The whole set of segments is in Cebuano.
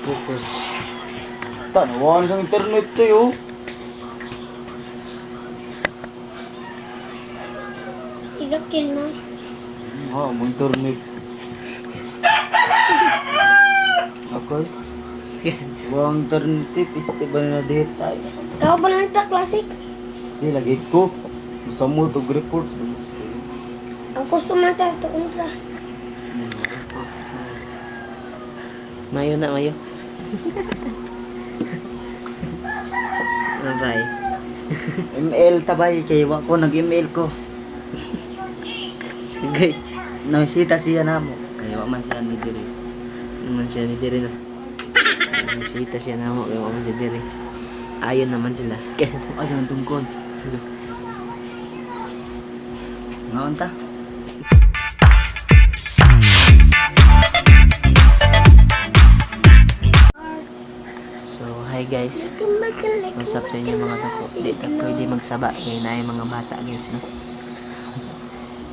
Focus. Tanawan sa internet tayo. Igakil na. Ha, mo internet. Okay. Wang internet festival na dito. Tao ba lang ito, classic? Di lagi ko. Sa mo to report. Ang customer tayo ito kontra. Mayo na, mayo. Bye. ML tabay kay wa ko nag-email ko. Okay. Nakisita siya namo. Kay wa man siya ni diri. Naman siya ni diri na. Nasita siya na mo, kaya man siya diri. Ayon naman sila. Ay, ang tungkol. Ngaon ta? So, hi guys. What's up sa inyo mga duko? Di ta pwede magsaba kay naay mga bata guys, no.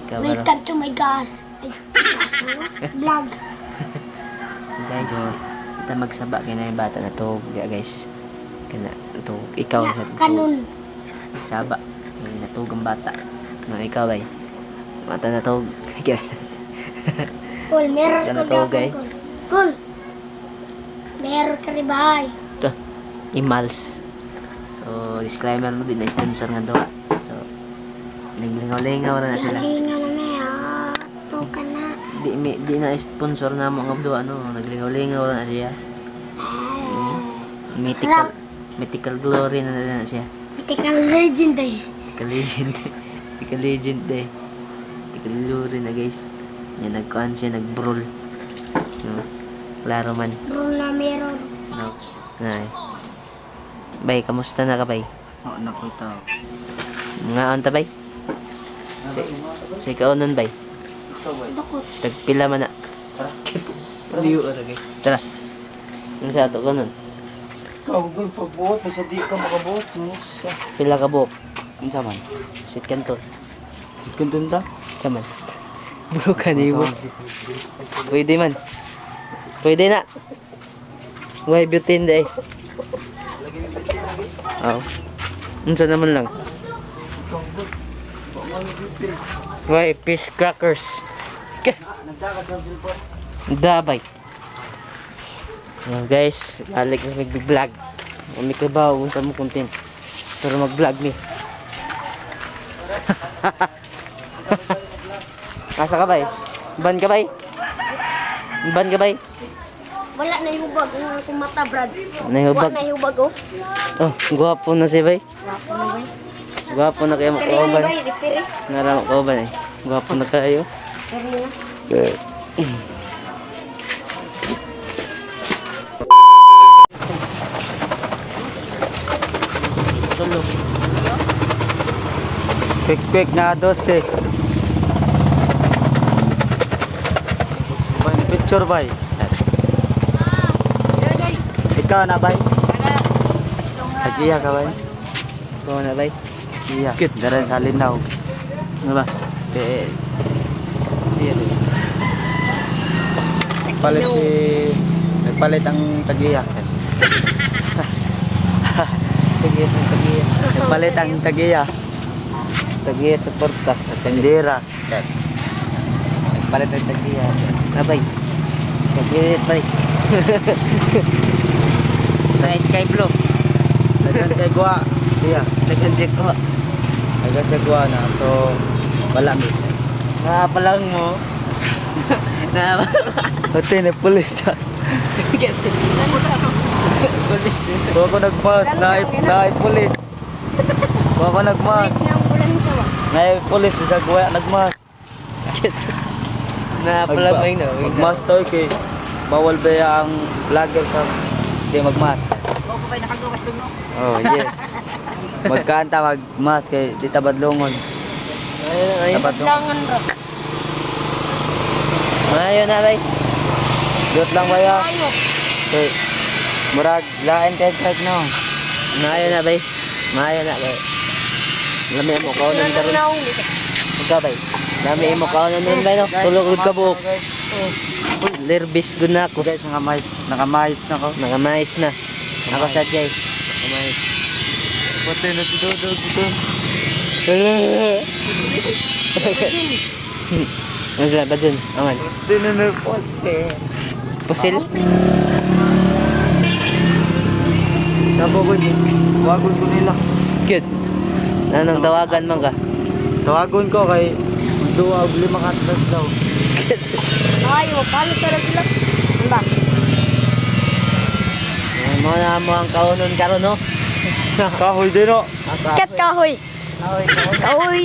Ikaw ba, ro? Welcome to my gas. Ay, gas na no? Vlog. So, guys, di ta magsaba kay naay bata na to, guys. Kana to ikaw Ya, na to. kanon. Saba. Kay natug ang bata. No, ikaw bay. Mata na to. Kol, meron Kana ko to, daw. gay. Kol. Kol. Meron ka rin bahay. To. Imals. So, disclaimer mo din na sponsor nga duha. So, naglingaw-lingaw na na sila. Nalingaw na may ah. Ito ka na. Di, mi, di na sponsor na mo nga duha no. Naglingaw-lingaw na siya. Ah. Mythical mythical glory na na siya. Mythical legend ay. Mythical legend. Mythical legend eh. Mythical glory na guys. Yan nagkuan siya, nagbrawl. No. Klaro man. Bro na meron. No. Nay. Bay, kamusta na ka bay? Oo, nakoy tao. Mga ta bay? Si, si kaunon bay. Ikaw bay. Dukot. Tagpila man na. Tara. Liyo ra gay. Tara. Ano sa ato kaunon? Ikaw gul pagbuot basta di ka makabuot no. Sa Pila ka buok? unsa man? Sit kanto. Kundun ta? Sa man. Bulo ka nimo. Pwede man. Pwede na. Why beauty hindi eh. Oo. Unsa naman lang. Why fish crackers. Dabay. So guys, balik na sa mag-vlog. Kami kabaw kung sa mo content. Pero mag-vlog mi. Asa ka bay? Ban ka bay? Ban ka bay? Wala na yung hubag. Ang akong mata, Brad. Nahubag. Wala na yung hubag, oh. Oh, gwapo na si bay. Wapo na, bay. Gwapo na kayo Referee na, makauban. bay. Referee. Ngara makauban eh. Gwapo na kayo. Referee na. Tulog. Quick quick na 12. Bay picture bay. Ikaw na bay. Tagiya ka bay. Ikaw na bay. Iya. Dara sa linaw. Ano ba? Eh, Iya. palit si nagpalit ang tagiya. Tagiya sa tagiya. Nagpalit ang tagiya. Tagiya suporta. Tendera. Nagpalit ang tagiya. Abay. Tagiya bay. May sky blue. Dagan kay guwa. Iya. Dagan siya ko. Dagan sa guwa na. So wala mi. Nakapalang mo. Na Pati na pulis siya. Pulis. Wa ko nagmas, naay naay pulis. Wa ko nagmas. Pulis na ambulansya ba? Naay pulis bisag wa nagmas. Nakapalang mo yun. Magmas to kay bawal ba ang vlogger sa di magmas. Oh, yes. Magkanta magmas kay di tabadlongon. Ayun, ayun. Tabadlongon. Langan, bro. Mayo na bay. Dot lang baya. Ayo. Kay murag lain kay kahit no. Mayo na bay. Mayo na bay. Lami mo kaunon karon. Naong. Ikaw bay. Lami mo kaunon nun bay no. Tulog ug kabuok. Oh. Lerbis gunakos. Guys, nakamais. Nakamais na ko. Nakamais na. Ako sa guys. Nakamais. Puti na si Dodo dito. Ano sila ba dun? Aman. Puti na na potse. Pusil? Sabo ko Tawagon ko nila. Good. Anong tawagan man ka? Tawagon ko kay duwa og lima ka atlas daw. Good. Ay, mapalo sa sila. Ano ba? Mo na mo ang kaunon karon no? Kahoy din no. Kat kahoy. Kahoy, kahoy. Kahoy.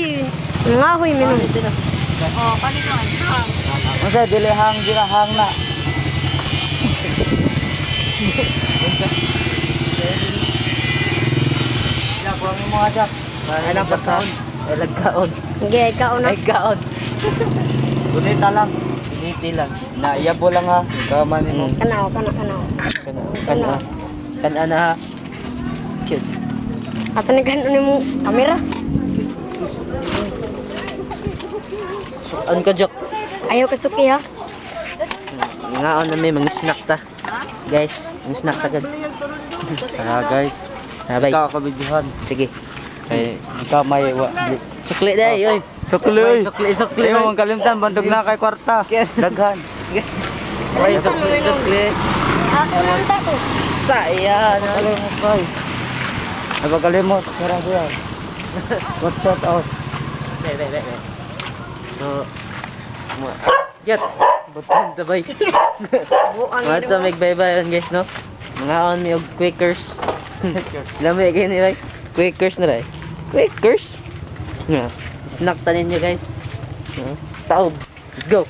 Ngahoy minum. Dito na. Unsa dili hang dira hang na. Ya, buang mo aja. Ay lang pagkaon. Ay lagkaon. Sige, ikaw na. Ay kaon. Kunita lang. Siniti lang. Na iyabo lang ha. Kaman nimo. Kanaw, kanaw, kanaw. Kana kana. Kana na. Cute. Ato na ganon mo kamera. An ka jok. Ayaw ka suki ha. Ngaon na may mga snack ta. Guys, mga snack ta gud. Tara guys. Bye. Ikaw ako videohan. Sige. Kay ikaw may wa. Sukli dai, oy. Sukli. Oy, sukli, sukli. Ayaw ang kalimtan bandog na kay kwarta. Daghan. Oy, sukli, sukli. Ako lang ta ko. Ta, iya na. Kalimot kay. Ay pagkalimot, tara kuya. What's shout out? Be, be, be, be. So, mo. Yat. Butan tabay. Buang Mga to mig bye-bye yun guys, no? Mga on mi og Quakers. Lami kayo nila. Quakers na rin. Quakers? Yeah. Snack ta ninyo guys. No? Taob. Let's go.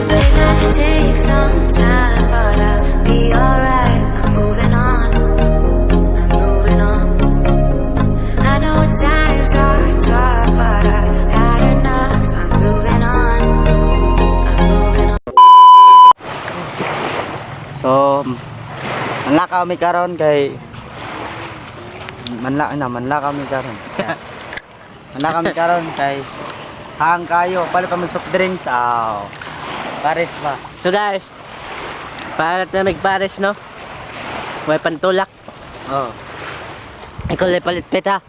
It might take some time, but I'll be alright. I'm moving on. I'm moving on. I know times are tough, but I've had enough. I'm moving on. I'm moving on. So, manla kami karon kay manla na manla kami karon. Manla kami karon kay hang kayo palit kami soft drinks aw. Pares ba? So guys, parat na magpares, no? May pantulak. Oh. Ikaw lang palit peta.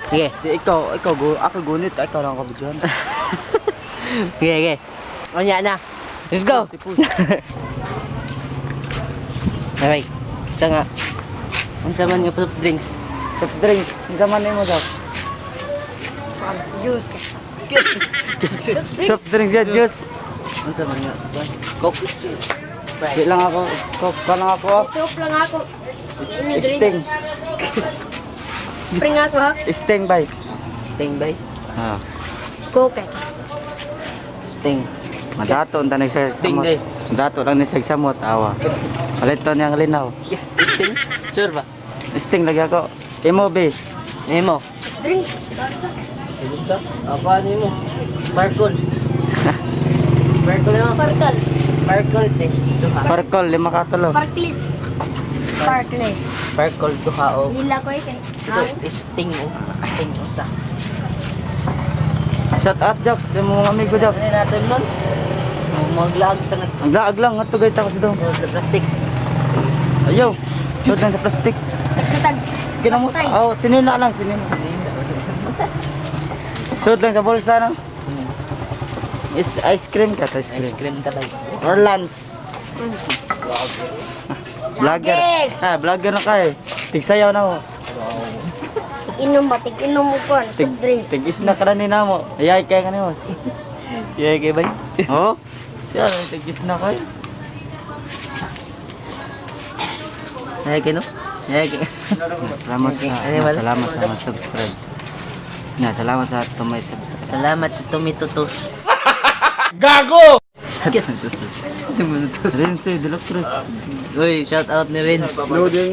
Sige, Di ikaw, ikaw go, ako gunit, ikaw lang ako videohan. sige, sige. Unya na. Let's go. Sipus. Bye bye. Sa nga. Unsa man nga soft drinks? Soft drinks, unsa man nimo daw? Juice ka. Soft drinks ya juice. Unsa man nga? Coke. Di lang ako, coke pa lang ako. Soup lang ako. Inyo Sting. drinks. Spring ako ha. Sting bay. Sting bay. Ah. Coke. Sting. Madato unta nag Sting day. Madato lang ni samot awa. Palito niyang linaw. Yeah, sting. Sure ba? Sting lagi ako. Imo be. Nemo. Drinks. Ako ano mo? Sparkle. Sparkle mo. Sparkles. Sparkle te. Duha. Sparkle lima ka tulo. Sparkles. Sparkles. Sparkle duha o. Lila ko eh. Ito sting o. Sting usa. Shout out Jack, sa mga amigo Jack. Ano natin nun? Maglaag tangad. Ang laag lang ngadto gay ta kasi daw. So, the plastic. Ayaw. Sud lang sa plastic. Sa tag. Kinamo. Bastay. Oh, sinina lang, sinina. Sud lang sa bulsa no. Is ice cream ka, ice cream. Ice cream tabay. Orlans. Vlogger. Ah, vlogger na ka eh. Tigsayaw na mo. Inom ba? Tig inom mo po. Tig, Soft drinks. tig isna ka na ni namo. Ayay kay nga nimo. Yeah, kay bay. Oh. Siya, tig isna kay. Ay, kay no? Ay, kay. Salamat Okay, sa animal. salamat sa mag-subscribe. Na, salamat sa tumay subscribe. Salamat sa tumitutos. Gago! Tumitutos. Rinse, de la Cruz. Uy, shout out ni Renz.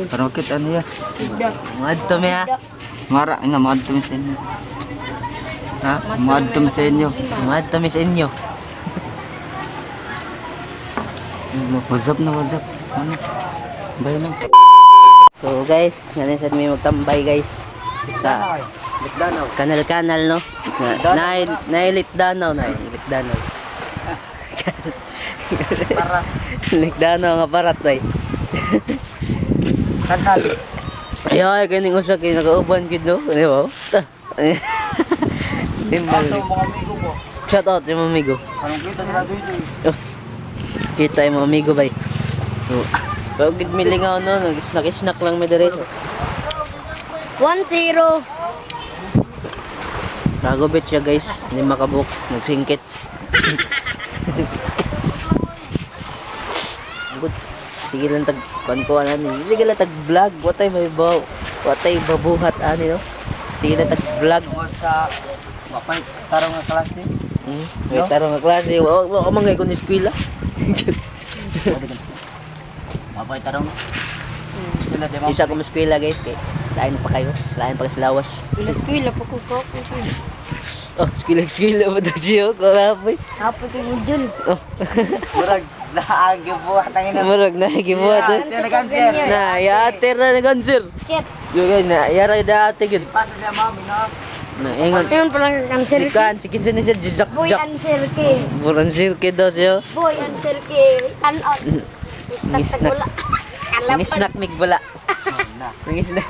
Para makita niya. Muadto mi ha. Mara, ina maadto mi sa inyo. Ha? Maadto mi sa inyo. Muadto mi sa inyo. What's up na, what's up? Ano? Bye lang. So guys, ngayon sa mi magtambay guys sa kanal-kanal no. Na nailit danaw na ilit danaw. Para. Lit danaw nga parat bay. Kanal. Ay ay kaning usa kay nakauban gid no, di ba? Timbal. Mga amigo ko. Shout out yung mga amigo. Anong kita sila dito? Oh. Kita yung mga amigo bay. So, pero gid milingaw no, nag-snack-snack lang mi dire. 1-0. Nagubit siya guys, hindi makabuk, nagsingkit. Good. Sige lang tag kuan ko ani. Sige lang tag vlog, watay may baw. Watay babuhat ani no. Sige lang tag vlog. Tungod sa mapay tarong nga klase. May tarong nga klase, wa wa ka man kay kun eskwela. Mapay tarong. Sila di Isa ko eskwela guys kay lain pa kayo, lain pa kayo sa lawas. Eskwela pa ko ko. Oh, eskwela eskwela pa daw siya, karapoy. Hapon ko Jun. Oh, Murag naagi buhat ang ina. murag na gibuhat. Eh. Siya nag-answer. Na, yater na nag-answer. Kit. Yo guys, na yara da ate gid. Pasa siya mami no. Na ingon Ayun palang answer Si Kan, si kinsa ni siya, Jack Boy Jack. answer kay. Murang silky daw siya. Boy answer kay. Tanon. Istak Ngisnak. tagula. Kalapan. Ngisnak migbala. Na. Ngisnak.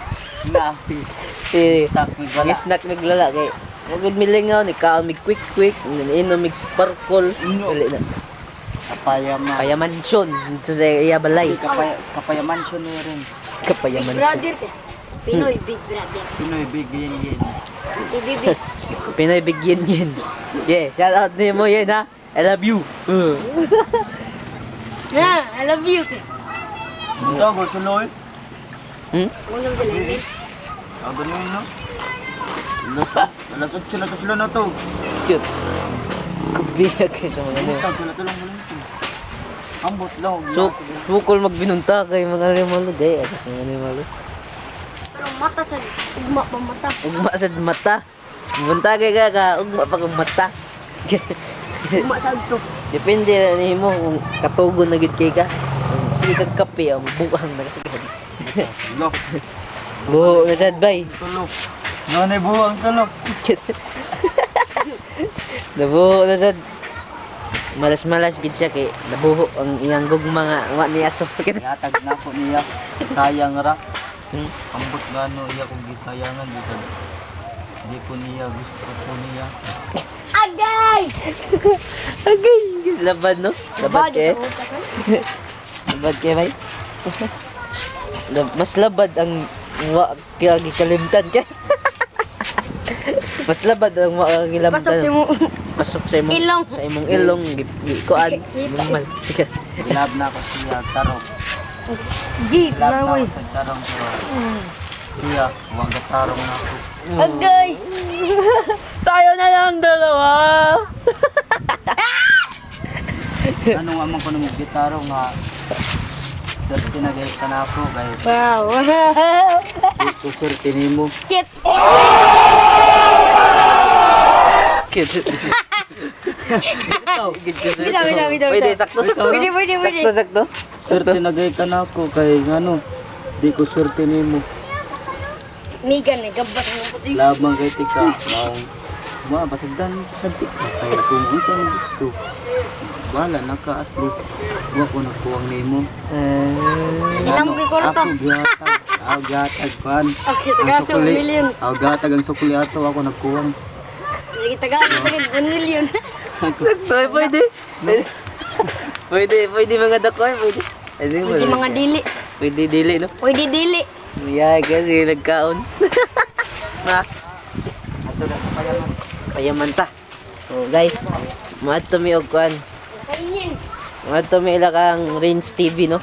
Na. Eh, Stuck mig wala. ngisnak miglala kay. Wag milingaw ni kaon mig quick quick, inom mig sparkle. No. Dali na. Kapaya ma. Kaya mansion dito sa iya balay. Kapaya kapaya mansion ni rin. Kapaya Big mansion. Brother kay. Pinoy Big Brother. Pinoy big yin yin. PBB. Pinoy big yin yin. Yeah, shout out nimo yin ha. I love you. Yeah, I love you. Kay. Ito go tuloy. Unang dala. Ah, ganun no. Alas 8 na to sila na to. Cute. Kubiya kay sa mga niyo. Tag sila tulong mo lang. Ambot lang. So, sukol magbinunta kay mga animal gay ato sa mga animal. Pero mata sa ugma pa mata. Ugma sad mata. Bunta kay ka ka ugma pa kang mata. Ugma sa agto. Depende na nimo kung katugon na gid kay ka. Sige kag kape ang buang na ka. Lo, Buho na sad bay. tulog. Nanay buho ang tulog. Nabuho na sad. Malas-malas gid siya kay nabuho ang iyang gugma nga wa niya so. Yatag na ko niya. Sayang ra. Hmm? Ambot gano iya kung gisayangan bisag di ko niya gusto ko niya. Agay! Agay, laban no? Labad kay. Labad kay bay. Mas labad ang wa kaya gikalimtan kay. Mas labad ang wa kagilamtan. Pasok sa mo. Pasok sa imong Ilong. Sa imong ilong gikuan normal. Sige. Love na ko siya tarong. G, Love na laway. ko sa tarong pero siya wag tarong na ako. Agay! Tayo na lang dalawa. Ano nga man ko na gitaro nga swerte na gay ka na ako kay Wow! di ko swerte nimo. Kit! Cute. Bitaw, bitaw, bitaw, Pwede, bitaw. sakto, sakto. Pwede, pwede, pwede. Sakto, sakto. Swerte na gay ka na ako kay ngano di ko swerte nimo. Migan eh, gabas mo puti. Labang kay tika maong ma basagdan sa tika kay kung unsa mo gusto. Wala na ka, at least wa ko nagkuwang nimo. Eh, Ilang ko kwarta. Ako gihatag, ako gihatag pan. Okay, Ang taga sukli, million. ako gihatag ang sukli ato, ako nagkuwang. Sige, taga 1 million. Pwede, pwede. Pwede, pwede mga dakoy, pwede. Pwede, Pwede mga dili. Pwede dili, no? Pwede dili. Yeah, kasi nagkaon. Ma. Ato na sa payaman. Payaman ta. So guys, maadto mi og kuan. Kainin. Maadto mi ila kang Rains TV, no?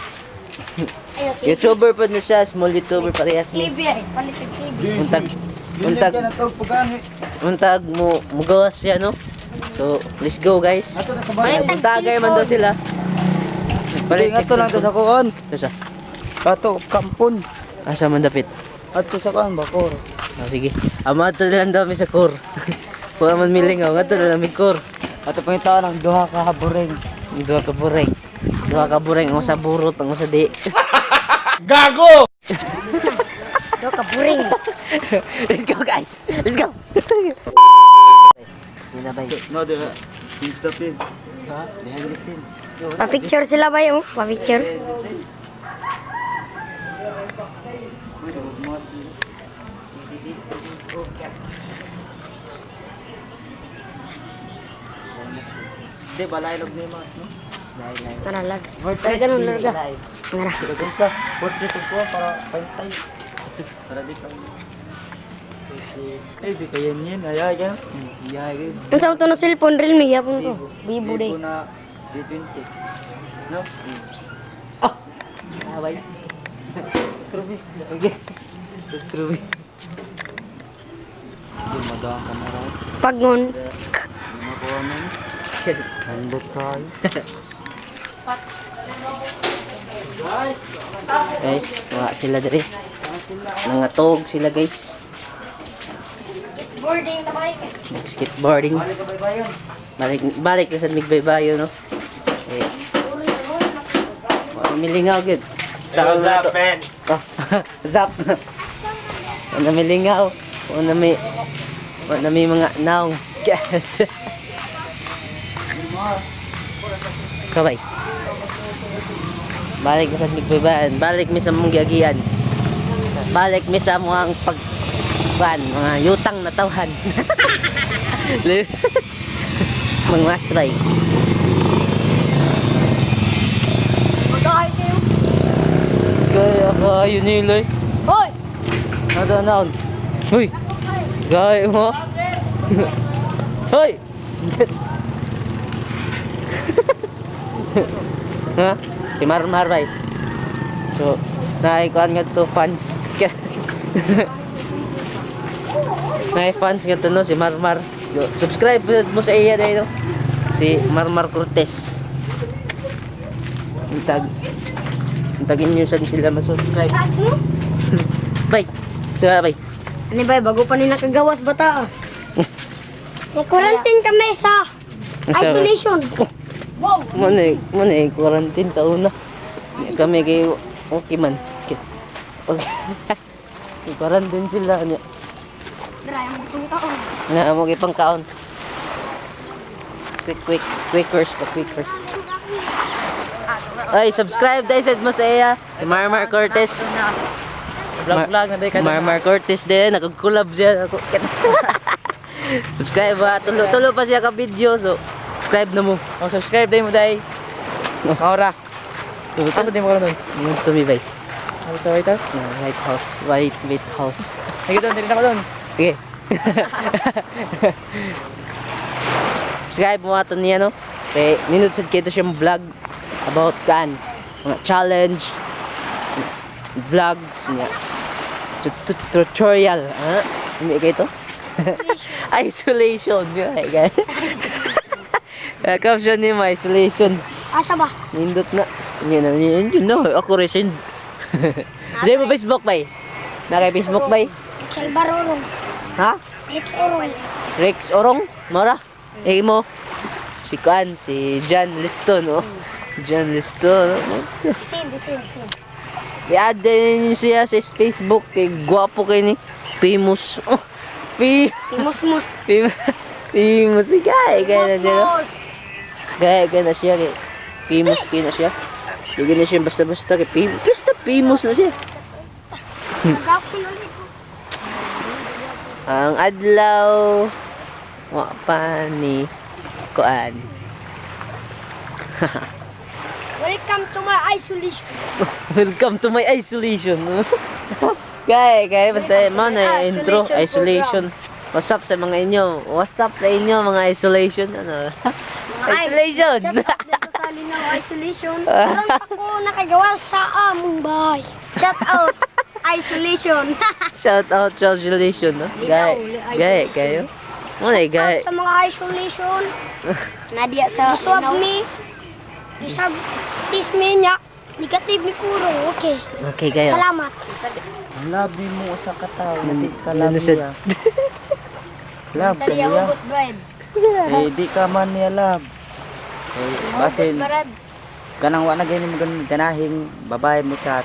Ayo, YouTuber pod na siya, small YouTuber parehas mi. TV ay, palit og TV. Untag untag untag mo mugawas siya, no? So, let's go, guys. Ato na sa bayan. Buntagay man daw sila. Palit Ato lang to sa kuon. Asa? Ato kampon. Asa man dapit? Ato sa kuan bakor. Oh, sige. Ama ato na lang daw mi sa core. Wala man milingaw, ngadto na lang mi core. Ato pangitaan ang duha ka habureng. Duha ka bureng. Duha ka bureng ang sa burot, ang sa di. Gago! Do ka buring. Let's go, guys. Let's go. Hindi na ba? No, di ba? Since the pin. Ha? Behind the scene. Pa-picture sila ba yung? Pa-picture. Pwede magmuhat. Di, balay log ni mas, no? Tara lag. Ay, ganun larga. Tara. Sa portrait ko para pantay. Para dito. Eh, di kayo yun. Ay, ay, ganun. Yeah, guys. Unsa to na cellphone Realme gyapon to? Vivo day. Vivo na D20. No? Oh. Away. Trubi. Okay. Trubi. Di, madang kamera. Pagngon. Di makuha mo. Handot kayo. Guys, wa sila diri. Nangatog sila, guys. Boarding ta bike. Skateboarding. Balik ka baybayon. Balik balik na sa migbaybayo, no? Eh. Wa milingaw gyud. Sa akong nato. Oh, zap. Wala milingaw. Wala may mga naong. Kabay. Balik na sa migbaybayan. Balik mi sa mong giagian. Balik mi sa mga pag ban, mga yutang na tawhan. Mga mastray. Magkahay kayo. Kaya kayo niloy. Hoy! Nasa naon? Huy! Gaya mo! Hoy! Ha? Si Marmar bay. So, naikuan nga to fans. Naay fans nga to, no, si Marmar. Yo, subscribe mo sa iya dahil, no? Si Marmar Cortez. Intag. Intagin niyo saan sila ma-subscribe. Bye. So, bye. Ano ba, bago pa ni nakagawas bata. Quarantine kami sa isolation. Wow! Mo na quarantine sa una. Kami kay okay man. Okay. Okay. Quarantine sila niya. Dara, ang itong taon. Na mo kay pangkaon. Quick quick quickers pa quickers. Ay, subscribe dahil sad mo sa iya. Si Marmar Cortez. Vlog vlog na day ka. Marmar Cortez din, nagkukulab siya ako. Subscribe ba? Tulo tulo pa siya ka video, so subscribe na mo. Oh, subscribe day mo day. Kaora. Asa di mo karon doon? Tumibay. Ako sa White House. Na White House, White White House. Sige doon, dili na ko doon. Sige. Subscribe mo ato niya, no? Kay minute sad kito siyang vlog about kan mga challenge vlogs niya. Tutorial, ha? Hindi kayo to? Isolation. Ay, guys. Caption niya mo, isolation. Asa ba? Nindot na. Yun na, yun, yun na. Ako resin. Diyan mo Facebook, bay. Na kay Facebook, bay. Salvar Orong. Ha? Rex Orong. Rex Orong, Mora. Eh mo. Si Kuan, si John Liston, oh. John Liston. Oh. Same, same, same. I-add din siya sa Facebook kay gwapo kay ni famous. Oh, Musmus. famous si guy kay na siya. No? Musmus. Gaya gaya na siya kay famous kay na siya. Di na siya basta-basta kay famous. Basta famous na siya. Nagapin ulit. Ang adlaw wa pa ni kuan. Welcome to my isolation. Welcome to my isolation. Gaya, gaya, basta mo na yung intro, Isolation isolation. What's up sa mga inyo? What's up sa inyo mga isolation? Ano? Isolation! Shout out dito sa Linaw Isolation. Karon ako nakagawa sa among bahay. Shout out Isolation. Shout out to isolation, no? Gaya, Linaw, gaya, isolation. kayo. Mo na gaya. Out sa mga isolation. Nadia sa Iswab mi. Isab tis mi niya. Negative mi puro. Okay. Okay, kayo. Salamat. Labi mo sa kataw, di ka love Nanasad. niya. Love ka niya. bread. Eh, di ka man niya love. Eh, basin, kanang wa na gani mo ganahing babae mo chat.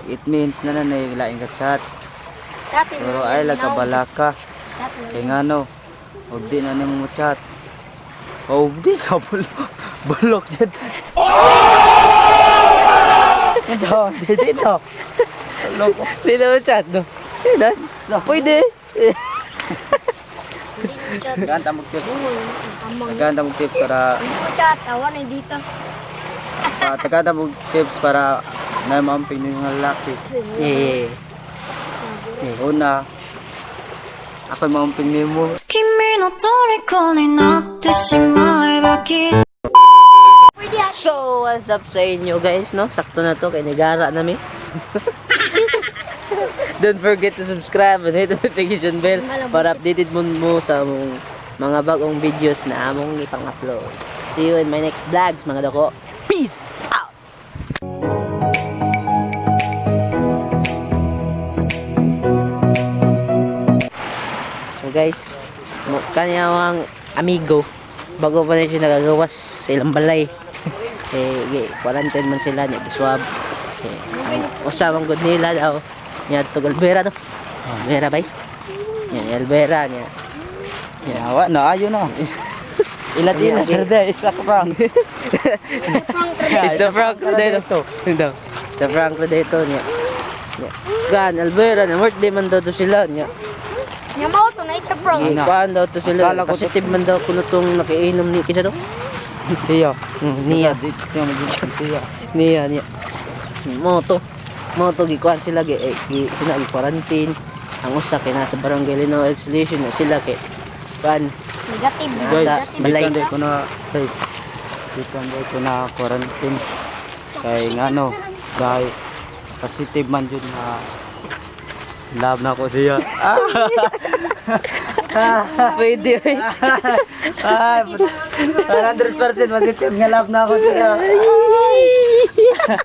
It means na nanay laing ka chat. Chat. Pero ay lagkabalaka. Chat. Kay ngano, og di na nimo mo chat. Oh, di ka bulok. Bulok jud. Ito, di dito. Bulok. Di naman chat, no? Di na. Pwede. Ganta mo tips. Ganta mo tips para Hindi ko chat. Awan ay dito. Tagada mo tips para na maamping yung lalaki. Yeah. Una, ako maamping nimo. 君の虜になってしまえばきっと So, what's up sa inyo guys, no? Sakto na to, kay nagara nami. Don't forget to subscribe and hit the notification bell para updated mo sa among mga bagong videos na among ipang-upload. See you in my next vlogs, mga doko. Peace out! So guys, kanya ang amigo bago pa na siya nagagawas sa ilang balay. Eh, quarantine man sila niya, giswab. Eh, ang usawang good nila daw. Niya to Alvera to. Alvera bay. Niya Alvera niya. Yawa na ayo na. Ila din na Okay. isa ka pang. It's a prank na dito. Ito. It's a prank na dito niya. Niya. Gan Alvera na birthday man daw to sila niya. Nya mao to na isa prank. Ano? Kuan daw to sila. Akala ko to- Positive man daw kuno tong nakiinom ni kinsa to? Siya. Niya. Dito niya magiging siya. Niya niya. Mo to. Mo to gikuan sila gi, eh, gi sila gi quarantine. Ang usa kay nasa barangay Linaw isolation na sila kay kuan Negative. Guys, Nasa Negative. balay. dito ko na guys. Dito ko na quarantine. Kay ngano, dahil positive man jud na love na ko siya. Pwede oy. Ay, 100% positive nga love na ako siya.